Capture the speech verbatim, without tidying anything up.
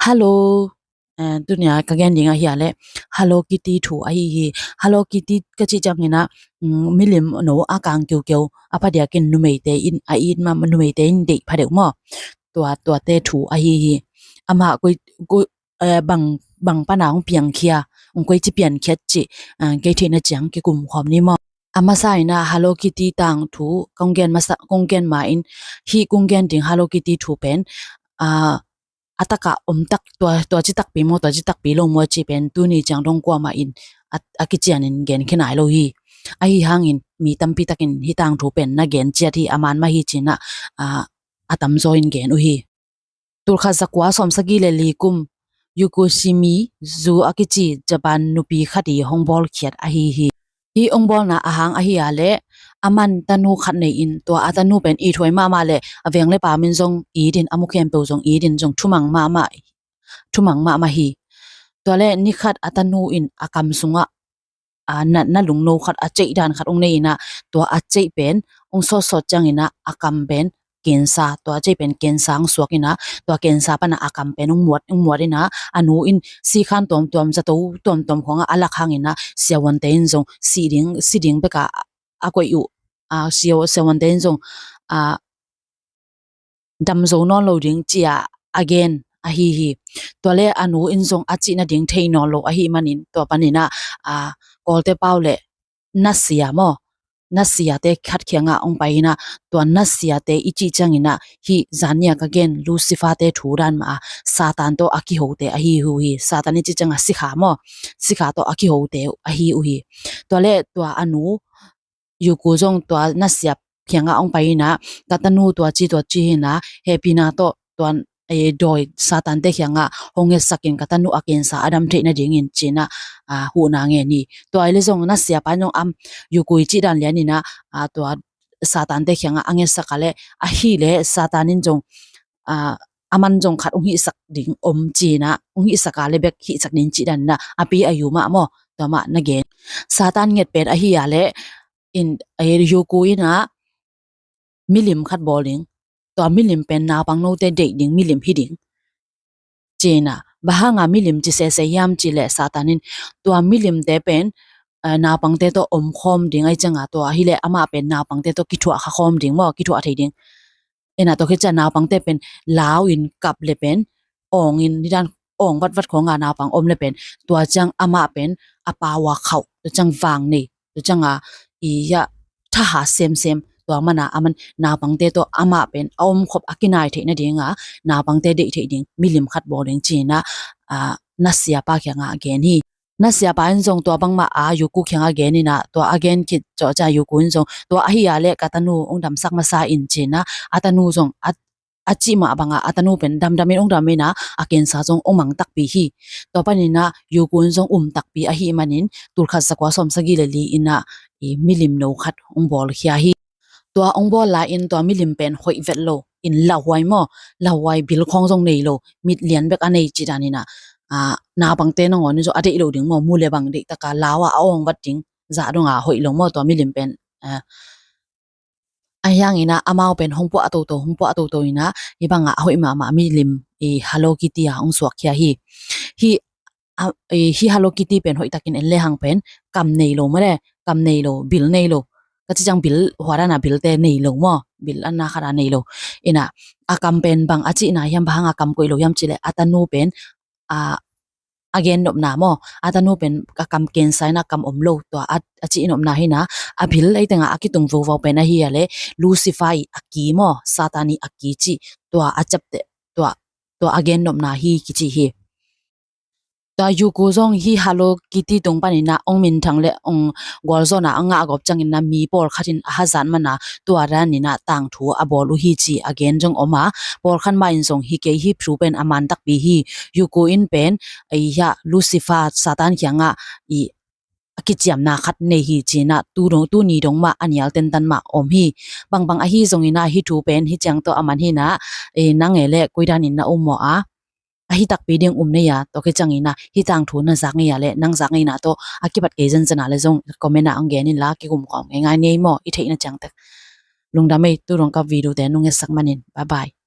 Hello. Eh, tunia ka gen ding ahi a leh Hello Kitty thu ahi hi. Hello Kitty ka cih ciangin ah, mm, milim no a kang kiukeu a phadiakin numeite in a it ma numeite in deih phadeuh maw? Tua, tuate thu ahi hi. Amah koi, koi, eh, bang, bang pana hong piangkhia, hong koici piankhia cih, ah, kei theihna ciang kikum khawm ni maw? A masa in ah Hello Kitty tangthu kong gen masa, kong gen ma in, hih kong gen ding Hello Kitty thu pen, ah, a takah om tak, tua, tua ci takpi maw, tua ci takpi lo maw cih pen tuni ciang dong kuamah in a, a kicianin gen khe nai lo hi. Ahi hangin mi tampi takin hih tangthu pen na gen ciat hi, a man mah hi ci-in ah, ah, a tamzaw in gen uh hi. Tulkhat zakua sawmsagih le li kum, Yuko Shimizu a kici Japan nupi khat i hong bawlkhiat ahi hi. Hih hong bawlna a hang ahi a leh, aman tanu khat nei in, tua a tanu pen ithuai mahmah le a veng le paam in zong it in, a mu khempeuh zong it in, zong thumang mahmah, thumang mahmah hi. Tua le ni khat a tanu in a kam sungah, a, na, na lungno khat, a ceih dan khat hong nei in ah, tua a ceih pen hong sawtsawt ciangin ah a kam pen kensa, tua a ceih pen kensa hong suak in ah, tua kensa pan ah a kam pen hong muat, hong muat in ah, a nu in sikhan tuamtuam, zato tuamtuam khawngah a lak hangin ah siavuante in zong si ding, si ding bekah a koih uh, a, sia, siavuante in zong, a, dam zo nawn lo ding ci-a a gen ahi hi. Tua le a nu in zong a cih nading thei nawn lo ahih manin, tua panin ah, a, Kawlte pau le nasia maw, nasiate khat kiangah hong pai in ah, tua nasiate i cih ciangin ah hih zan ni-a ka gen Lucifer-te thu dan mah a Satan tawh a kihote ahi uh hi. Satan i cih ciangah sikha maw, sikha tawh a kihote ahi uh hi. Tua le tua a nu Yuko zong tua nasia kiangah hong pai in ah, ka tanu tua ci tua ci hi in ah, hehpihna tawh tua, eh, dawi Satan-te kiangah hong ngetsak in, ka tanu a kensa a dam theih nadingin ci-in ah, ah, huhna ngen hi. Tua hi le zong nasiapa in zong am, Yuko i cih dan lian in ah, ah, tua Satan-te kiangah a ngetsak a le, ahi le Satan in zong, ah, aman zong khat hong hihsak ding om ci-in ah, hong hihsak a le bek hihsak ding cih dan in ah, a pi a yu mah maw, tua mah na gen. Satan nget pen ahi a le, in, eh, Yuko in ah milim khat bawl ding. Tua milim pen naupang note deih ding milim hi ding, ci-in ah. Bang hanga milim ci sese hiam cih leh Satan in tua milimte pen, eh, naupangte tawh om khawm ding ahih ciangah, tua hi leh amah pen naupangte tawh kithuah kha khawm ding maw, kithuah thei ding. In ah tua khit ciang naupangte pen lau in kap le pen awng in, nidan awng vatvat khawng a naupang om le pen, tua ciang amah pen a pau a khauh, tua ciang vang nei, tua ciang a i ya thaha semsem, tua man a aman naupangte tawh amah pen a omkhop a kinai theih nading a, naupangte deih theih ding milim khat bawl ding ci-in ah, ah, nasiapa kiangah gen hi. Nasiapa in zong tua bangmah a Yuko kiangah gen in ah, tua a gen khit zawh ciang Yuko in zong tua ahi a le ka tanu hong damsak masa in ci-in ah, a tanu zong a, a cih mah bangah a tanu pen damdam in hong dam in ah, a kensa zong hong mang takpi hi. Tua panin ah Yuko in zong um takpi ahih manin, tulkhat zakua sawmsagih le li in ah, i milim no khat hong bawlkhia hi. Tua hong bawl lai in tua milim pen hoih vet lo, in lauhuai maw, lauhuai, bil khawng zong nei lo, mit lian bek a nei cih dan in ah, ah, naupangte nangawn in zong a deih lo ding maw, mu le bang deih taka lau a a awng vat ding zah dong a hoih lo maw tua milim pen, ah, ahi hangin ah amau pen hong puah toto, hong puah toto in ah, hih bangah a hoih mahmah milim, i Hello Kitty a hong suakkhia hi. Hih, a, i, hih Hello Kitty pen hoih takin en lehang pen kam nei lo maw le, kam nei lo, bil nei lo. Ka cih ciang bil, hua dan a bilte nei lo maw, bil a na khat a nei lo. In ah a kam pen bang a cihna hiam, bang hanga kam koih lo hiam cih leh, a tanu pen, a, a gen nopna maw, a tanu pen a kam kensa in ah kam om lo, tua a, a cih nopna hi in ah, a bil ei tengah a kitung vovau pen ahi a le Lucifer i a ki maw, Satan i a ki cih, tua a ciapteh, tua, tua a gen nopna hi kici hi. Tua Yuko zong hih Hello Kitty tung panin ah hong minthang le hong gualzawhna a ngah gawp ciangin ah mi pawlkhat in a hazat man a, tua dan in ah tangthu a bawl uh hi ci a gen zong om a, pawlkhat mah in zong hi kei, hih thu pen a man takpi hi. Yuko in pen, ei, hia, Lucifer, Satan kiangah i a kiciamna khat nei hi ci-in ah, tu dong, tuni dong mah a nial tentan mah om hi. Bangbang ahi zongin ah hih thu pen hih ciang tawh a man hi in ah, ei, nang e le koi dan in na um maw a, a hi takpi ding um nei a, tua khit ciangin ah hih tangthu na zak ngei a le, nang zak ngeina tawh a kipat kei zenzen a le zong comment ah hong gen inla, kikum khawm ngeingai ni ei maw, i theihna ciang tek. Lungdam ei, tu dong ka video te nong etsak manin. Bye bye.